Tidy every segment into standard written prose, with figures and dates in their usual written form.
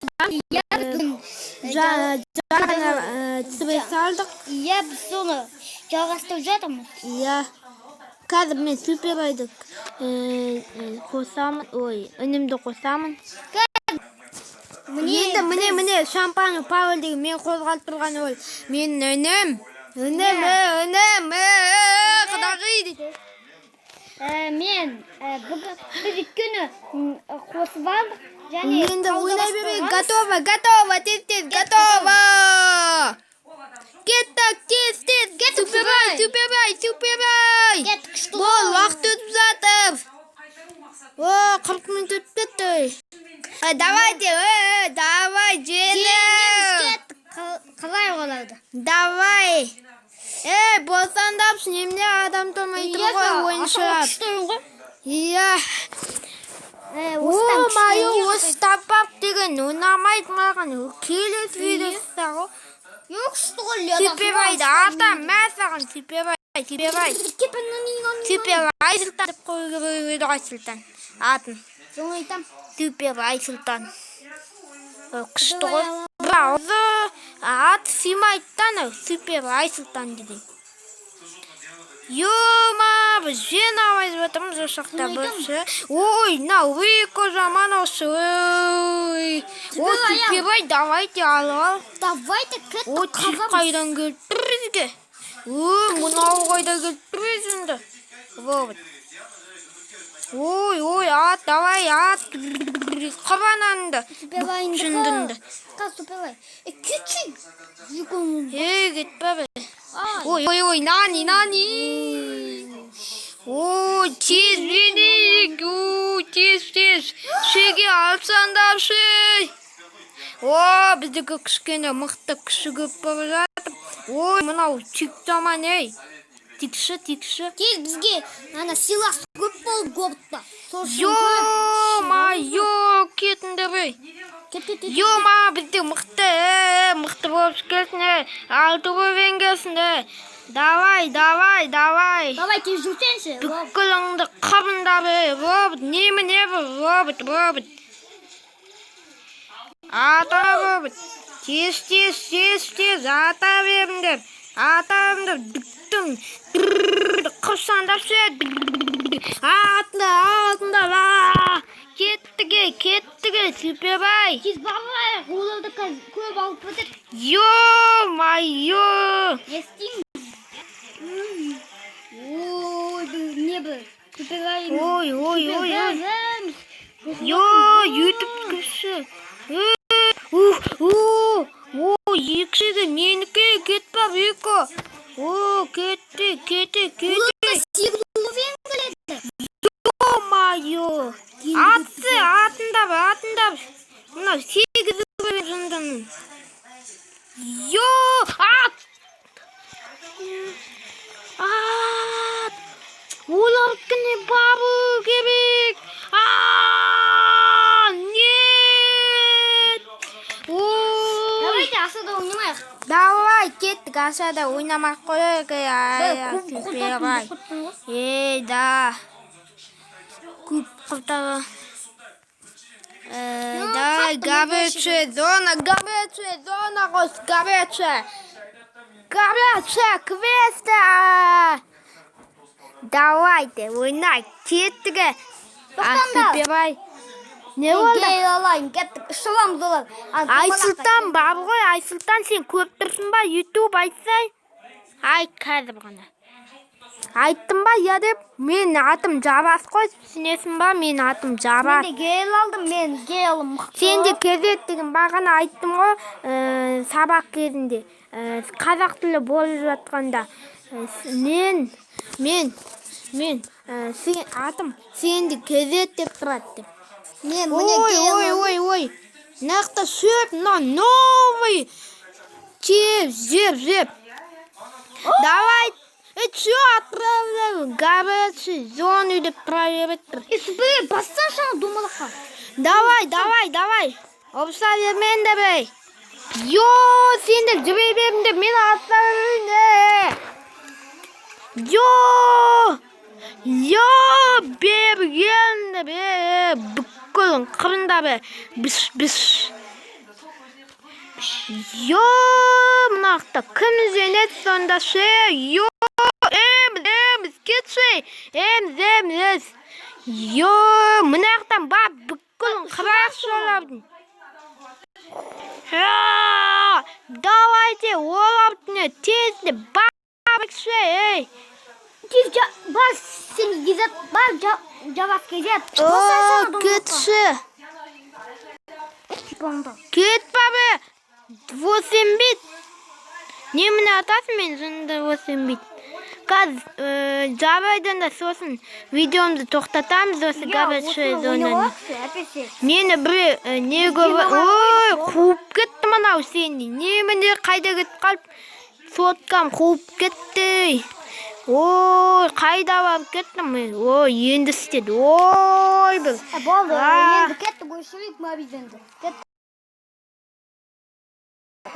Иә, бүгін Жаңа түсіре салдық. Иә, біз соны жалғастырып жатырмыз. Иә. Қазір мен Суперайды қосамын. Ой, інімді қосамын. Міне. Енді міне, міне, шампан Павел деген мен қозғалып тұрған ол. Менің інім. Інім, інім, құдағи дейді. Мен бүгін біз өйткені қосып алдық және Енді ойнай берейік. талдап. Готово, готово, тез, тез, готово. Кеттік, тез, тез. Супербай, Супербай, Супербай. Кеттік, күшті. Бол, уақыт өтіп жатыр. О, 40 минут өтіп кетті. Давайте, давай, Жеңеміз, жеңем. кеттік. Қалай болады? Давай. Ей, босандапшы, немене адам тұрмай тұр ғой ойыншылар. Күшті ойын ғой. Иә. Ә, О, осыдан күшті мое, ойын жоқ. осы таппап деген ұнамайды маған. Келесі видеосы ғой. Жоқ, күшті ғой, Лена. Супербайды ата, мә саған Супербай, Супербай. Супер Айсұлтан деп қою керек еді ғой, Сұлтан. Атын. Соны айтам. Супер Айсұлтан. О, күшті ғой. Бірақ осы ат сыймайды да анау Супер Айсұлтан деген. Ё-ма, біз жеңе алмай жатырмыз осы жақта Соны біз. Ой, мынау Рико жаман осы. Ой, о, Супербай, давайте алып ал. Давайте, кеттік, О, тик қазамыз. Қайдан келіп тұр бізге? Ой, мынау қайда келіп тұр енді? Вот. Ой, ой, ат, давай, ат. Қыр ананды. Супербайындікі. Жындынды. Қаз Супербай. Кетші. Жүкің. Ей, кетпе бе. Ай. Ой, ой, ой, нани, нани. Ой, тез жинейік. Ой, тез, тез. Шеге алсаңдаршы. О, біздікі кішкене мықты күші көп болып жатыр. Ой, мынау тик жаман, ей. Тикші, тикші. Тез, бізге ана сыйлас көп болды гоботта. Сол үшін көп. Ё-моё, кетіңдер, ей. Кет, кет, кет. Ё-ма, бізде мықты, мықты болып келсін, ей. Алты болып келсін, ей. Давай, давай, давай. Давай, тез жүрсеңші. Бүкіліңді қырыңдар, ей, робот, немене бұл, робот, робот. Ата, робот. Тез, тез, тез, тез, ата беріңдер. Ата беріңдер, бүктім. Қырсаңдаршы. Атында, атында, а. Кеттік, ей, кеттік, ей, Супербай. Тез барайық. Оларды қазір көп алып кетеді. Ё-моё. Не істейміз? Ой, бұл не бұл? Супербай. Ой, ой, ой, ой. Йо, ютуб кіші. Ух, о, о, екішігі менікі, кетпа, екі. О, кетті, кетті, кетті. Сегіз уровень келеді. Ё-моё. Атсы, атындап, атындап. Мына сегіз уровень жындының. Йо, ат! Ат! Олардікіне бару керек. А, нет! Ой! Давайте асада ойнамайық. Давай, кеттік, асада ойнамай ақ қояйық. Ай, Көп Супербай. құрттың ғой. Ей, да. Көп құртады. Давай, қатты. Горячая зона, горячая зона, қос, горячая. Горячая квеста. Давайте, ойнай, кеттік. А, Тоқтаңдар. Супербай. Не болды? Гейл алайын, кеттік. Үш аламыз олар. Айсұлтан бар ғой, Айсұлтан, сен көріп тұрсың ба? Ютуб айтсай. Айт қазір ғана. Айттым ба, я деп? Мен атым Жабас қой, түсінесің ба? Мен атым Жабас. Мен де гейл алдым, мен гейлім мықты. Сен де кезет деген бағана айттым ғой, сабақ кезінде. Қазақ тілі болып жатқанда. Мен, сен, атым сен де кезет деп тұрады деп. Мен міне Ой, гейл ой, алдым. ой, ой. Нақты шөп, мына новый. Жеп, жеп, жеп. Давай. Чё, отправляю? Горячий зону деп тұра береді тұр. Е, Супер, бассаңшы ана домалаққа. Давай, давай, давай. Ұрыса бермеңдер, ей. Йо, сендер жүре беріңдер, мен аса берейін, е. Йо! Йо, бергенді, бе, бүкілін қырында, бе. Біш, біш. Йо, мына жақта кім жеңеді сонда ше? Йо, еміз, еміз, кетші. Еміз, еміз. Йо, мына жақтан бар, бүкіл қырақшы олардың. Ха, давайте, олардың тезде баршы, ей. Тез бар, сен гезет, бар, жабас кезет. О, кетші. Кет бабы. 8 бит. Немене атасың мен жынды 8 бит? Қазір жарайды да, сосын видеомды тоқтатамыз осы гараж зонаны. Мені біреу не көріп, ой, қуып кетті мынау сені. Немене, қайда кетіп қалып, соткам қуып кетті. Ой, қайда барып кеттім мен? Ой, енді істеді. Ой, бір. Болды, А. енді кеттік, өшірейік мобильденді. Кеттік.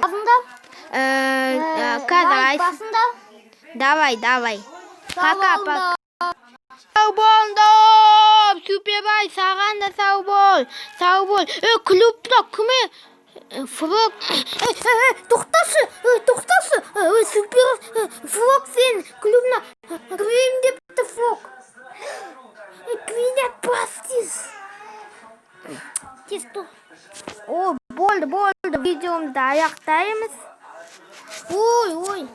Басында. Қазір Лайк айт. басында. Давай, давай. Сау Пока, болыңдар. Пока. Сау болыңдар. Супербай, саған да сау бол. Сау бол. Е, клубта кім? Е, Фрог. Е, е, е, тоқташы, е, тоқташы. Е, Супер Фрог сен клубына кірейін депті Фрог. Е, принять, бас тез. Тез тұр. О, болды, болды. Видеомызды аяқтаймыз. Ой, ой.